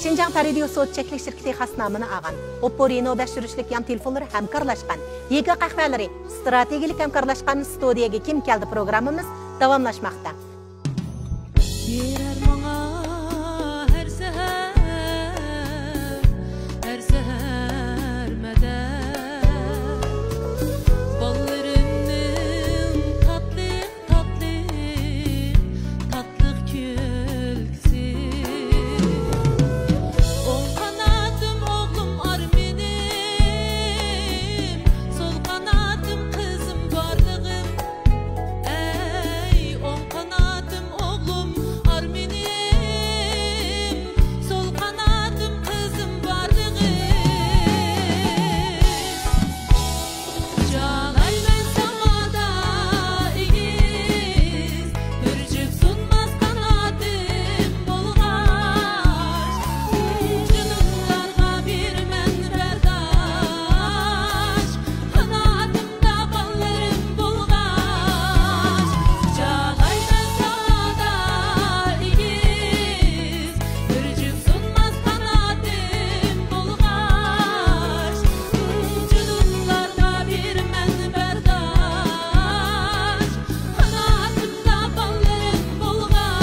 شىنجاڭ تەرىدىيو سودا چەكلىك شىركىتى خاس نامىنى ئالغان، ئوپپو رېنو بەش يۈرۈشلۈك يان تېلېفونلىرى ھەمكارلاشقان، يېگا قەھۋەلىرى، ئىستراتېگىيەلىك ھەمكارلاشقان ستۇدىيەگە كىم كەلدى پروگراممىمىز داۋاملاشماقتا. بېرەر ماڭا ھەر سەھەر، ھەر سەھەر مەدەت. بالىلىرىمنىڭ تاتلىق، تاتلىق، تاتلىق كۈلكىسى. ئوڭ قاناتىم ئوغلۇم ئارمىنىم، سول قاناتىم قىزىم بارلىقىم. ئەي، ئوڭ قاناتىم ئوغلۇم ئارمىنىم، سول قاناتىم قىزىم بارلىقىم. جالايمەن ساڭا ئېگىز، بىر جۈپ سۇنماس قاناتىم بولغاچ، جۇدۇنلارغا بېرىمەن بەرداش. قاناتىمدا بالىلىرىم بولغاچ، جالايمەن ساڭا ئېگىز. بىر جۈپ سۇنماس قاناتىم بولغاچ، جۇدۇنلارغا بېرىمەن بەرداش. قاناتىمدا بالىلىرىم بولغاچ.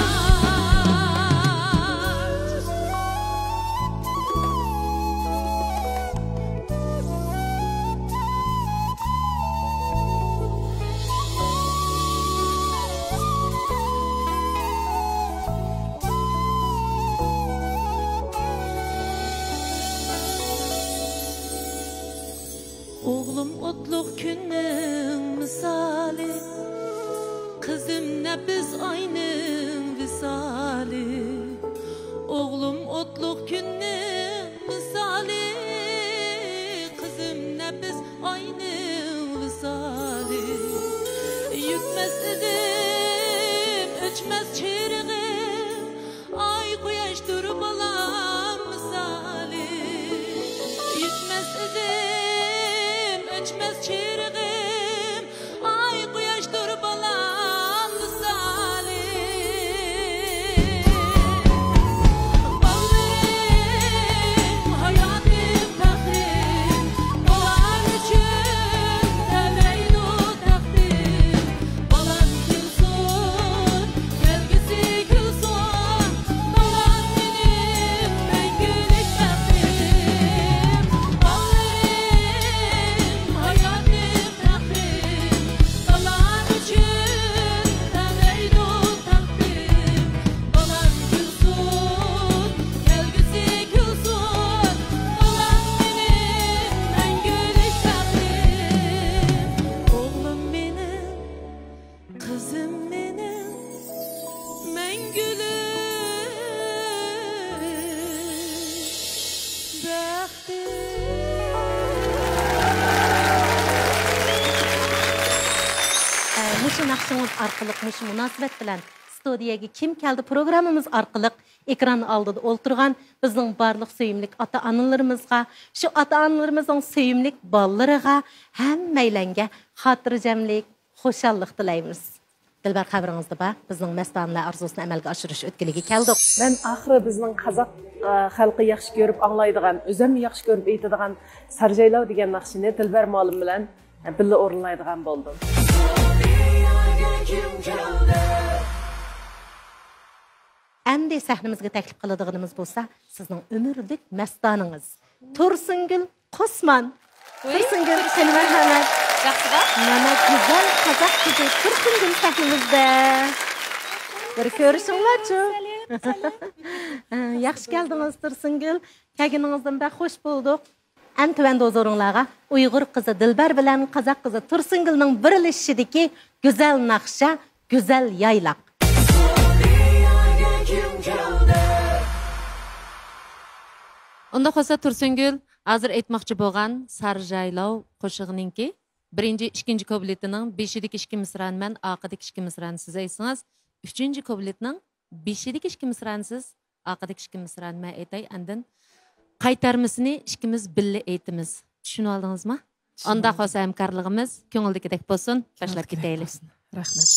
ئوغلۇم ئوتلۇق كۈننىڭ مىسالى، قىزىم نەپىس ئاينىڭ ۋىسالى. ئوغلۇم ئوتلۇق كۈننىڭ مىسالى، قىزىم نەپىس ئاينىڭ ۋىسالى. يۈكمەس ئىدىم، ئۆچمەس چىرىغىم، ئاي، قۇياشتۇر بالام مىسالى. يۈكمەس ئىدىم، ئۆچمەس چىرىغىم، ئاي، قۇياشتۇر بالام مىسالى. بالىلىرىم ھاياتىم، پەخرىم، بالام ئۈچۈن تەۋرەيدۇ تەقدىر. بالام كۈلسۇن، كەلگۈسى كۈلسۇن، بالام مېنىڭ مەڭگۈلۈك بەختىم. بالىلىرىم ھاياتىم، پەخرىم، بالام ئۈچۈن تەۋرەيدۇ تەقدىر. بالام كۈلسۇن، كەلگۈسى كۈلسۇن، بالام مېنىڭ مەڭگۈلۈك بەختىم. ئوغلۇم مېنىڭ، قىزىم مېنىڭ، مەڭگۈلۈك بەختىم. ناخشىڭىز ئارقىلىق مۇشۇ مۇناسىۋەت بىلەن ستۇدىيەگە كىم كەلدى پروگراممىمىز ئارقىلىق ئېكران ئالدىدا ئولتۇرغان بىزنىڭ بارلىق سۆيۈملۈك ئاتا-ئانىلىرىمىزغا، شۇ ئاتا-ئانىلىرىمىزنىڭ سۆيۈملۈك بالىلىرىغا، ھەممەيلەنگە خاتىرجەملىك، خۇشاللىق تىلەيمىز. دىلبەر، خەۋىرىڭىزدە بار، بىزنىڭ مەستانىلەر ئارزۇسىنى ئەمەلگە ئاشۇرۇش ئۆتكىلىگە كەلدۇق. مەن ئاخىرى بىزنىڭ قازاق، ئە، خەلقى ياخشى كۆرۈپ ئاڭلايدىغان، ئۆزۈممۇ ياخشى كۆرۈپ ئېيتىدىغان سارجايلاۋ دېگەن ناخشىنى دىلبەر مۇئەللىم بىلەن، ئە، بىللە ئورۇنلايدىغان بولدۇم. ئەمدى سەھنىمىزگە تەكلىپ قىلىدىغىنىمىز بولسا، سىزنىڭ ئۆمۈرلۈك مەستانىڭىز تۇرسۇنگۈل قوسمان. ۋۇي، تۇرسۇنگۈل، سېنى مەرھەمەت. ياخشىدا؟ مانا گۈزەل قازاق قىزى تۇرسۇنگۈل سەھنىمىزدە. بىر كۆرۈشۈڭلارچۇ. ياخشى كەلدىڭىز، تۇرسۇنگۈل. كەلگىنىڭىزدىن بەك خوش بولدۇق. ئەن تۆۋەندە ھۇزۇرۇڭلارغا ئۇيغۇر قىزى دىلبەر بىلەن قازاق قىزى تۇرسۇنگۈلنىڭ بىرلىشىشىدىكى گۈزەل ناخشا، گۈزەل يايلاق. ئۇنداق بولسا، تۇرسۇنگۈل، ھازىر ئېيتماقچى بولغان سارجايلاۋ قوشىقىنىڭكى بىرىنچى، ئىككىنچى كۇپلېتىنىڭ بېشىدىكى ئىككى مىسرانى مەن، ئارقىدىكى ئىككى مىسرانى سىز ئېيتسىڭىز، ئۈچىنچى كۇپلېتنىڭ بېشىدىكى ئىككى مىسرانى سىز، ئارقىدىكى ئىككى مىسرانى مەن ئېيتاي، ئاندىن قايتارمىسىنى ئىككىمىز بىللە ئېيتىمىز. چۈشىنىۋالدىڭىزمۇ؟ چۈشىنىۋالدىم. ئۇنداق بولسا ھەمكارلىقىمىز كۆڭۈلدىكىدەك بولسۇن. باشلاپ كېتەيلى. رەھمەت.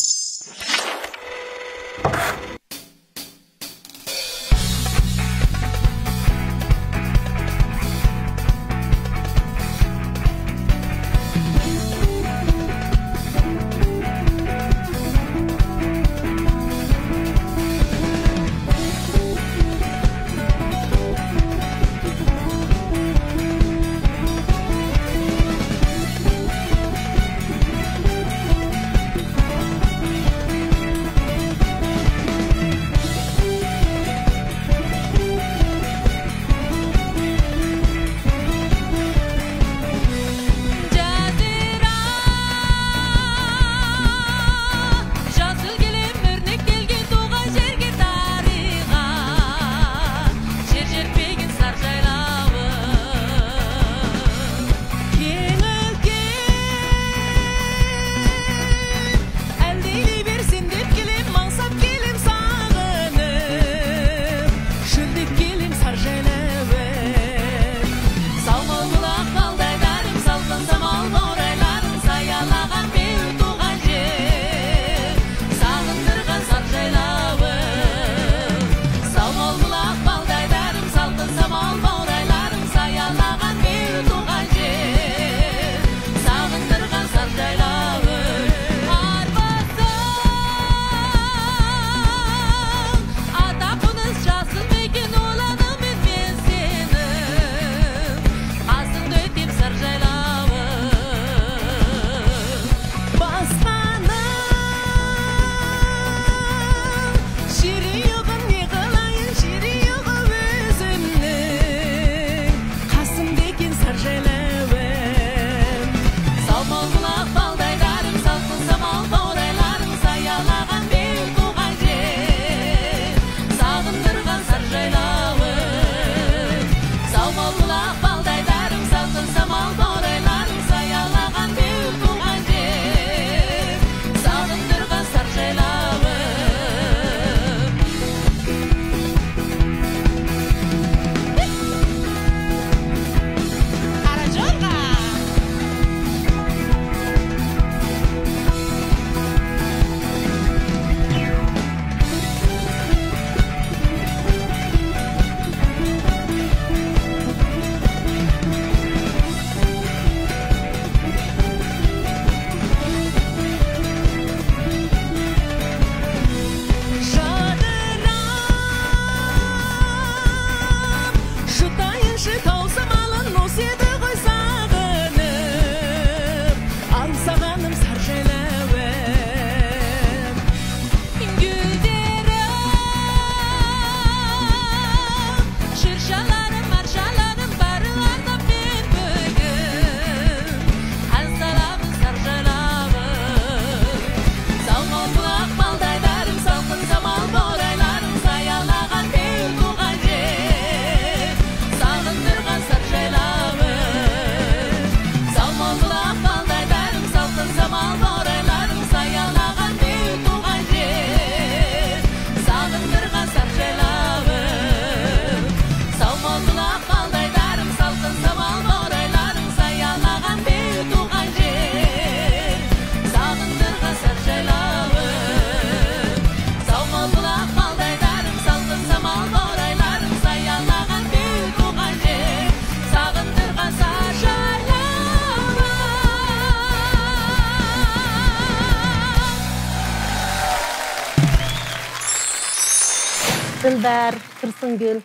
دىلبەر، تۇرسۇنگۈل،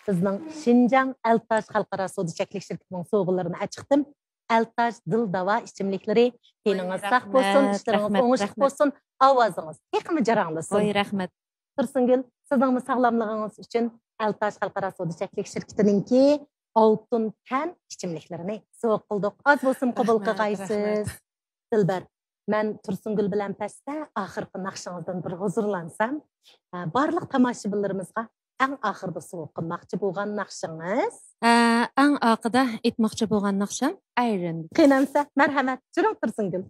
بىزنىڭ شىنجاڭ ئەلتاش خەلقئارا سودا چەكلىك شىركىتىنىڭ سوۋغىلىرىنى ئاچىقتىم. ئەلتاش دىل داۋا ئىچىملىكلىرى، تېنىڭىز ساق بولسۇن، ئىشلىرىڭىز ئوڭۇشلۇق بولسۇن، ئاۋازىڭىز تېخىمۇ جاراڭلىسۇن. ۋاي، رەھمەت. تۇرسۇنگۈل، سىزنىڭمۇ ساغلاملىقىڭىز ئۈچۈن ئەلتاش خەلقئارا سودا چەكلىك شىركىتىنىڭكى ئالتۇن تەن ئىچىملىكلىرىنى سوۋغا قىلدۇق. ئاز بولسۇن قوبۇل قىلغايسىز. دىلبەر، مەن تۇرسۇنگۈل بىلەن پەستە ئاخىرقى ناخشىڭىزدىن بىر ھۇزۇرلانسام، ئە، بارلىق تاماشىبىنلىرىمىزغا ئەڭ ئاخىرىدا سوۋغا قىلماقچى بولغان ناخشىڭىز؟ ئە، ئەڭ ئاخىرىدا ئېيتماقچى بولغان ناخشام ئايرىن. قېنى ئەمسە، مەرھەمەت، جۈرۈڭ تۇرسۇنگۈل.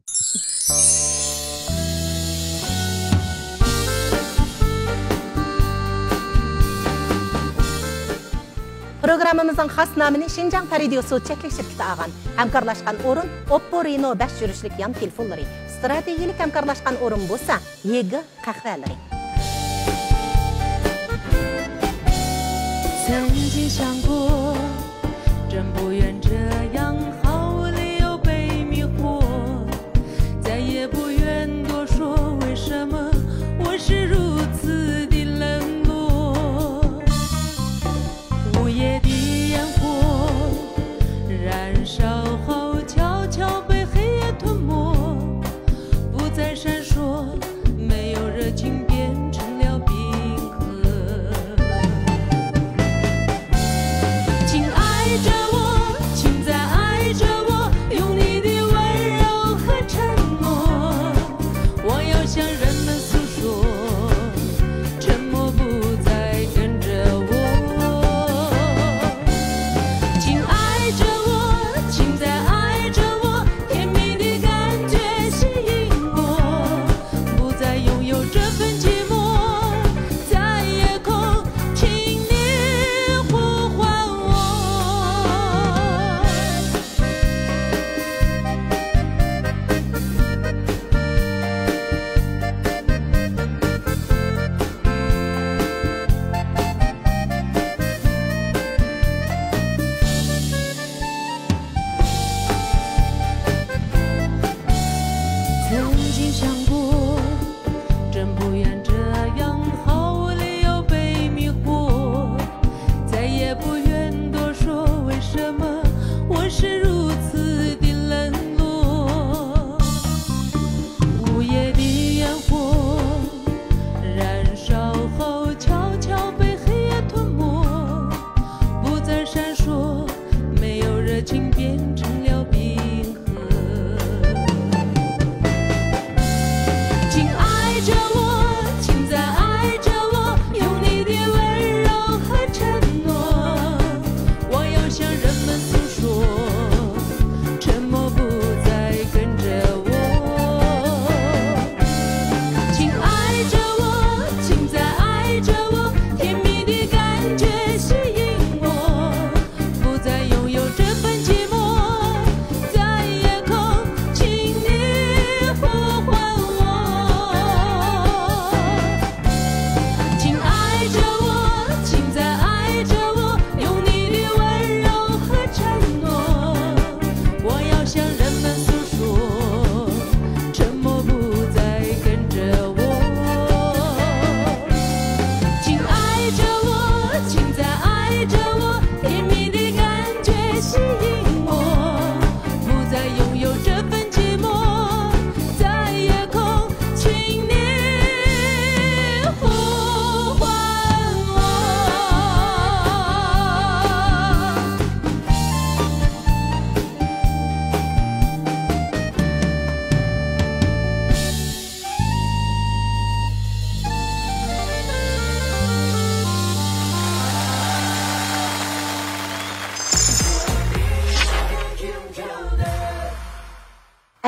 پروگراممىمىزنىڭ خاس نامىنى شىنجاڭ پەرىدىيو سودا چەكلىك شىركىتى ئالغان. ھەمكارلاشقان ئورۇن ئوپپو رېنو بەش يۈرۈشلۈك يان تېلېفونلىرى. ستراتېگىيەلىك ھەمكارلاشقان ئورۇن بولسا يېگې قەھۋەلىرى. 曾经想过，真不愿这样毫无理由被迷惑，再也不愿多说为什么我是如此的冷落。午夜的烟火，燃烧后悄悄被黑夜吞没，不再闪烁，没有热情变成了冰河。请爱着我，请再爱着我，用你的温柔和沉默，我要向人们诉说，沉默不再跟着我。请爱着我，请再爱着我，甜蜜的感觉吸引我，不再拥有这份寂寞，在夜空，请你呼唤我。 曾经想过，真不愿这样毫无理由被迷惑，再也不愿多说为什么我是如此的冷落。午夜的烟火，燃烧后悄悄被黑夜吞没，不再闪烁，没有热情变成了冰河。请爱着我，请再爱着我，用你的温柔和承诺，我要向人们诉说，沉默不再跟着我。请爱着我，请再爱着我，甜蜜的感觉吸引我，不再拥有这份寂寞，在夜空，请你呼唤我。 请爱着我，请再爱着我，用你的温柔和承诺，我要向人们诉说，沉默不再跟着我。请爱着我，请再爱着我，甜蜜的感觉吸引我，不再拥有这份寂寞，在夜空，请你呼唤我。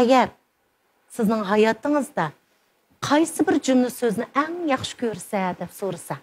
ئەگەر سىزنىڭ ھاياتىڭىزدا قايسى بىر جۈملە سۆزنى ئەڭ ياخشى كۆرىسە دەپ سورىسا،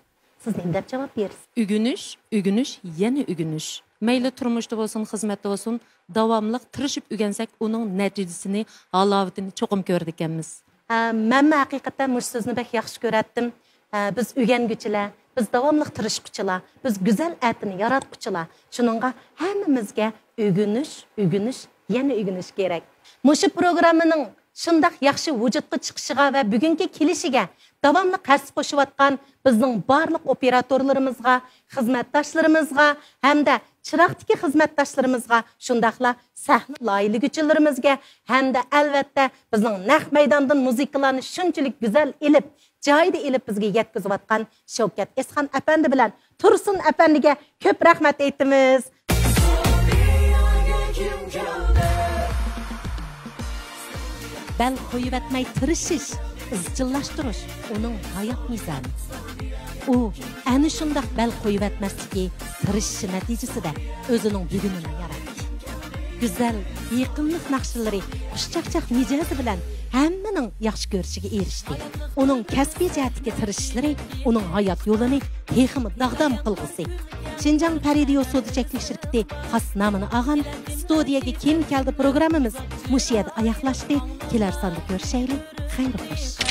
سىز نېمە دەپ جاۋاب بېرىسىز؟ ئۆگىنىش، ئۆگىنىش، يەنە ئۆگىنىش. مەيلى تۇرمۇشتا بولسۇن، خىزمەتتە بولسۇن، داۋاملىق تىرىشىپ ئۆگەنسەك، ئۇنىڭ نەتىجىسىنى، ھالاۋىتىنى چوقۇم كۆرىدىكەنمىز. ھە، مەنمۇ ھەقىقەتەن مۇشۇ سۆزنى بەك ياخشى كۆرەتتىم. ھە، بىز ئۆگەنگۈچىلەر، بىز داۋاملىق تىرىشقۇچىلار، بىز گۈزەل ئەتىنى ياراتقۇچىلار. شۇنىڭغا ھەممىمىزگە ئۆگىنىش، ئۆگىنىش، يەنە ئۆگىنىش كېرەك. مۇشۇ پروگراممىنىڭ شۇنداق ياخشى ۋۇجۇدقا چىقىشىغا ۋە بۈگۈنكى كېلىشىگە داۋاملىق ھەسسە قوشۇۋاتقان بىزنىڭ بارلىق ئوپېراتورلىرىمىزغا، خىزمەتداشلىرىمىزغا ھەمدە چىراغدىكى خىزمەتداشلىرىمىزغا، شۇنداقلا سەھنە لايىھىلىگۈچىلىرىمىزگە ھەمدە ئەلۋەتتە بىزنىڭ نەق مەيداندىن مۇزىكىلارنى شۇنچىلىك گۈزەل ئېلىپ، جايىدا ئېلىپ بىزگە يەتكۈزۈۋاتقان شەۋكەت ئېسخان ئەپەندى بىلەن تۇرسۇن ئەپەندىگە كۆپ رەھمەت ئېيتىمىز. بەل قويۇۋەتمەي تىرىشىش، ئىزچىللاشتۇرۇش ئۇنىڭ ھايات مىزانى. ئۇ ئەنە شۇنداق بەل قويۇۋەتمەسلىكى، تىرىشىشى نەتىجىسىدە ئۆزىنىڭ بۈگۈنىنى ياراتتى. گۈزەل، يېقىملىق ناخشىلىرى، خۇشچاقچاق مىجەزى بىلەن ھەممىنىڭ ياخشى كۆرۈشىگە ئېرىشتى. ئۇنىڭ كەسپىي جەھەتتىكى تىرىشىشلىرى ئۇنىڭ ھايات يولىنى تېخىمۇ داغدام قىلغۇسى. شىنجاڭ پەرىدە يول سودا چەكلىك شىركىتى خاس نامىنى ئالغان ستۇدىيەگە كىم كەلدى پروگراممىمىز مۇشۇ يەردە ئاياغلاشتى. كېلەر ساندا كۆرۈشەيلى. خەير خوش.